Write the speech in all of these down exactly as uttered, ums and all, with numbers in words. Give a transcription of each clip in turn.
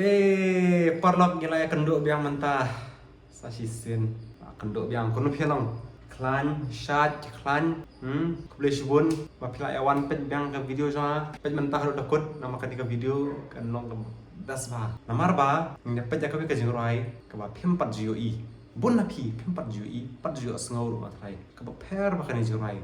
Hey, paralok, ngi la ïa kynduh biang mynta. Sa shisien. Ah, kynduh biang, kumno phi long? Khlaiñ, shait, khlaiñ. Hmm, khublei shibun ba phi la ïa wan peit biang ka video jong nga. Peit mynta haduh da kut, namar kane ka video kan long ka best bha. Namar ba ngin ïa peit ïa kawei ka jingrwai kaba phim pat ju ïohi. Bun na phi phim pat ju ïohi, pat ju ïohsngew ruh, nga tharai. Kaba pher bha kane jingrwai.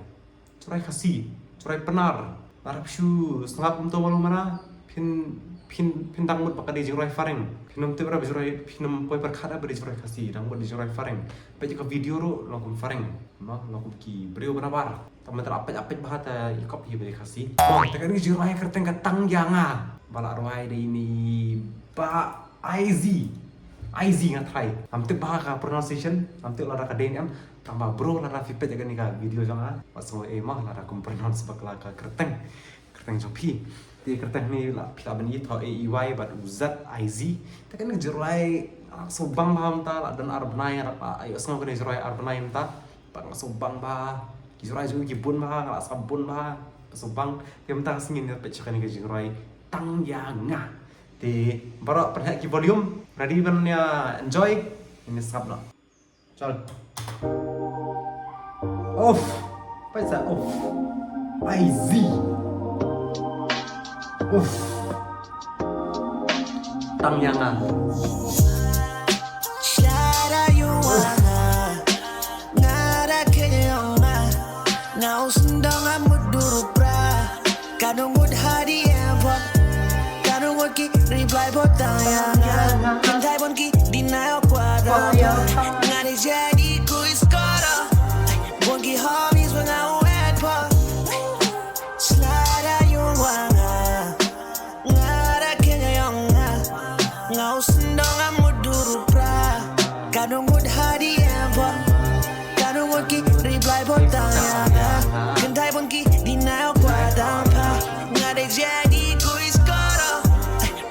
Jingrwai Khasi, jingrwai Pnar. Lada phi shu sngap kumto malu mana, phin, phin, phin dang mut ba ka dei jingrwai phareng. Phin ym tip ruh ba jingrwai, phin ym poi pyrkhat ba dei jingrwai Khasi, dang mut dei jingrwai phareng. Peit ka video ruh long kum phareng, mo, long kum ki briew barabar. Tang mynta la peit, la peit bha te i kop hi ba dei Khasi. Mo, te kane ka jingrwai kyrteng ka Tang Ïa Nga ba la rwai da ine i Bah Aizy. Aizy, nga tharai. Ngam tip bha ka pronunciation, ngam tip lada ka dei ne em. Tang ba bro, lada phi peit ïa kane ka video jong nga, wat sngew ei mo lada kum pronounce bakla ka kyrteng, kyrteng jong phi. Te kyrteng ne la phi lah ban i thoh A E Y bad U Z, Aizy. Te kane ka jingrwai, ah, sngewbang bha mynta, la don ar bnai nga la ïohsngew kane ka jingrwai ar bnai mynta. Bad nga sngewbang bha, ki jingrwai jong u ki bun bha, nga la sngap bun bha, nga sngewbang. Te mynta ka sngi ngin ïa peit sha kane ka jingrwai Tang Ïa Nga. Te baroh pynheh ki volume, ready ban ïa enjoy. Ngin ïa sngap noh. Chal. Uff. Paisa, uff. Aizy. Uff. Tang Ïa Nga. Shara yu wanga. Ngara kenya yonga. Nga usndong amudur pra. Kanu ngut hadi empo. Kanu ngut ki reply botang yanga. Kintai bon ki deny o kwada. Ngari jadi ku iskoro. Bon ki hobbies wanga wet po. Slada yung wanga. Ngara kenya yonga. Nga usndong amudur pra. Kanu ngut hadi empo. Kanu ngut ki reply botang yanga. Kintai bon ki deny o kwada pa. Nga dei jadi ku iskoro.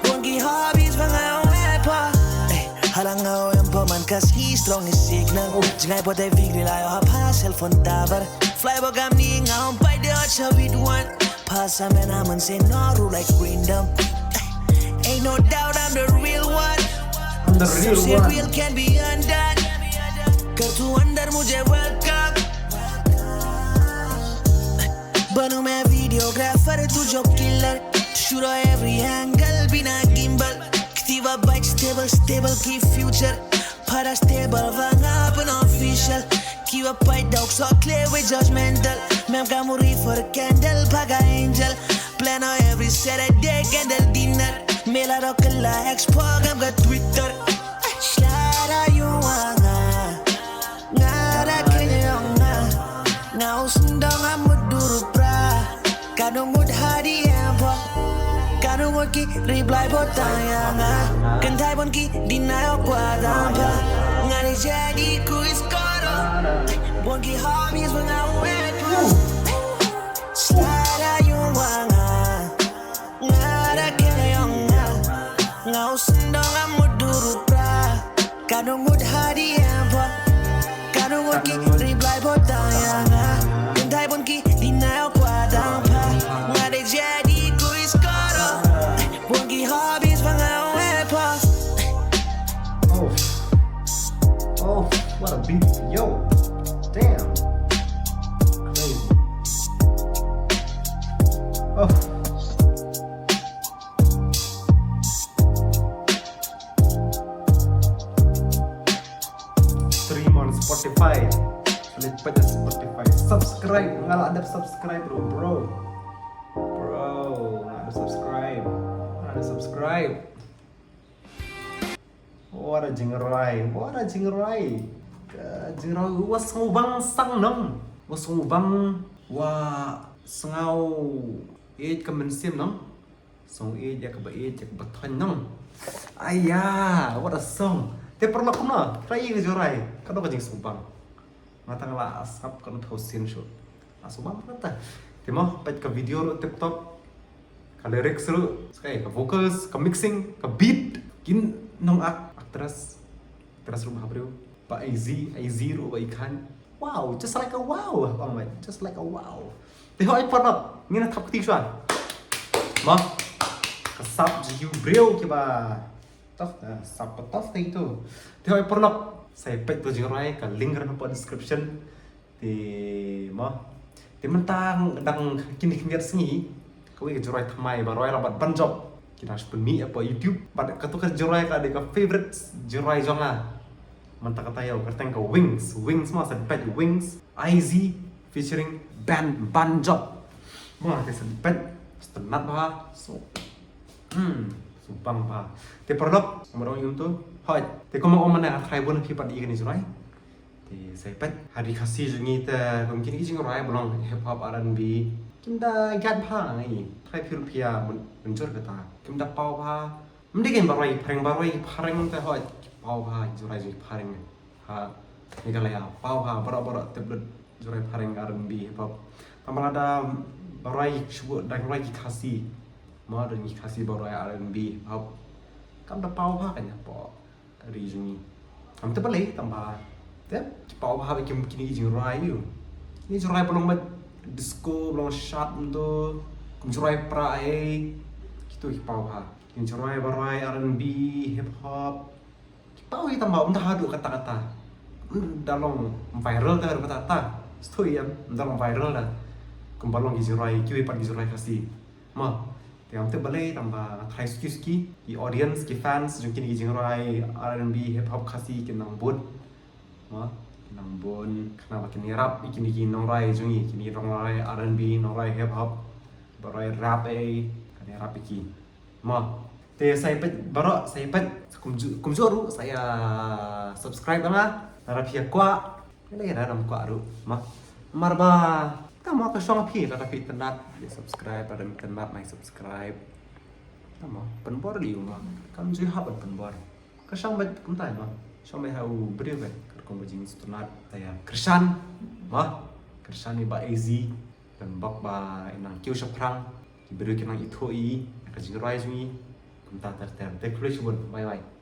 Bon ki hobbies ba nga wet pa. Hala nga wet pa man kas hi strong is signal. Jingai bot ai big rely ha pa cell phone tower. Fly bot gam ni nga on pai de hot shot with one. Pasa men aman say no rule like Wyndham. Ain't no doubt I'm the real one. I'm the real one. Real can be undone. Kar tu andar mujhe welcome. Banu main videographer, tu jo killer. Shura every angle, bina gimbal. Ktiva bike stable, stable ki future. Para stable, vanga pun official. Kiva pai dog so clear with judgmental. Mem kamu refer candle, paga angel. Plan on every Saturday, candle dinner. Mela rock la expo, gam ga Twitter. Shara you wanga. Ngara kenya yonga. Nga usndong amudur pra. Kanu ngut hadi empo. Kanu ngut ki reply botang yanga. Kintai bon ki deny o kwada pa. Ngari jadi ku iskoro. Bon ki hobbies ba nga wet pa. Slada yung wanga. Ngara kenya yonga. Nga usndong amudur pra. Kanu ngut hadi empo. Kanu ngut ki reply botang yanga. Kintai bon ki deny o kwada pa. Nga dei jadi ku iskoro. Bon ki hobbies ba nga wet pa. Oh. Oh, what a beat. Yo. Damn. Crazy. Oh. Stream on Spotify. Klik page Spotify. Subscribe. Nga la dep subscribe ruh, bro. Bro, nga la dep subscribe. Nga la dep subscribe. What a jingrwai. What a jingrwai. Ka jingrwai wa sngewbang sang nong. Wa sngewbang wa sngew ïeit ka mynsiem nong. Song ïeit ïa kaba ïeit ïa kaba thoiñ nong. Aiya, what a song. Te paralok kumno, try ïa ka jingrwai. Ka dei ka jingsngewbang. Nga tang la sngap ka na thousand shot. La sngewbang kata. Te mo, peit ka video ruh tip top. Ka lyrics ruh, ka vocals, ka mixing, ka beat. Kin nong ak, actress. Actress ruh bha briew. Ba easy, easy ruh ba i khan. Wow, just like a wow, oh my, just like a wow. Te hoi paralok, ngin thap kti shwa. Ma, ka sap ji yu briew kiba Tough, ah, sap tough te itu. Te hoi paralok, sa ïa peit to jingrwai, ka link ruh hapoh description. Te mo. Te mynta dang kine khyndiat sngi, kawei ka jingrwai thymmai ba rwai lang bad Ban Jop, ki dang shu pynmih hapoh YouTube. Bad kato ka jingrwai ka dei ka favorite jingrwai jong nga. Mynta kata ïa u kyrteng ka Wings, Wings mo, sa peit Wings, I Z featuring Ban, Ban Jop. Mo, te sa peit, sngewtynnat bha. So, hmm, sngewbang bha. Te paralok, ngam ong ïa um to. Hoi. Te kumba ong mynne, nga tharai bun phi pat i kane ka jingrwai. Te sa ïa peit, ha ri Khasi jong ngi te kum kine ki jingrwai ba long hip hop, R and B, kim da ïaid bha ngi. Tharai phi ruh phi ïa myn-, mynjur kata. Kim da paw bha. Ym dei kein ba rwai ki phareng, ba rwai ki phareng te hoi ki paw bha, ki jingrwai jong ki phareng ha Meghalaya paw bha baroh baroh, tip lut jingrwai phareng, R and B, hip hop. Tang ba lada ba rwai shu dang rwai ki Khasi, mo, dang ki Khasi ba rwai R and B, hip hop, kam da paw bha kein hapoh ri jong ngi. Ngam tip balei, tang ba te ki paw bha ba kim kine ki jingrwai ïa u. Kine ki jingrwai ba long bad disco, ba long shad mynta, kum jingrwai pra ei, kito ki paw bha. Kine ki jingrwai ba rwai R and B, hip hop, ki paw hi tang ba ym da haduh katta katta. Ym da long viral te haduh katta katta. Sngewthuh ïa, ym da long viral te. Kumba long ki jingrwai, kiwei pat ki jingrwai Khasi. Mo, te ngam tip balei, tang ba nga tharai suki suki ki audience, ki fans jong kine ki jingrwai R and B, hip hop Khasi kin nang bun. Mo, kin nang bun, khnang ba kin ïarap ïa kine ki nongrwai jong ngi, kine ki nongrwai R and B, nongrwai hip hop, ba rwai rap ei, kan ïarap ïa ki. Mo, te sa ïa peit baroh, sa ïa peit, kumjuh, kumjuh ruh sa ïa subscribe ïa nga, lada phi ïa kwah. Lada ïa, lada ym kwah ruh, mo. Namar ba tang mo, ka shong ha phi, lada phi itynnad ïa subscribe, lada ym itynnad, ym subscribe. Tang mo, pynbor ïa u, mo. Kam ju hap ban pynbor. Ka shong beit kumta, mo. Shong beit ha u briew beit, katkum ba jingsngewtynnad. Sa ïa kyrshan, mo. Kyrshan ïa i Bah Easy. Pynbok ba i nang kiew shaphrang, ki briew ki nang ithuh ïa i, ïa ka jingrwai jong i. Kumta ter ter. Te khublei shibun. Bye bye.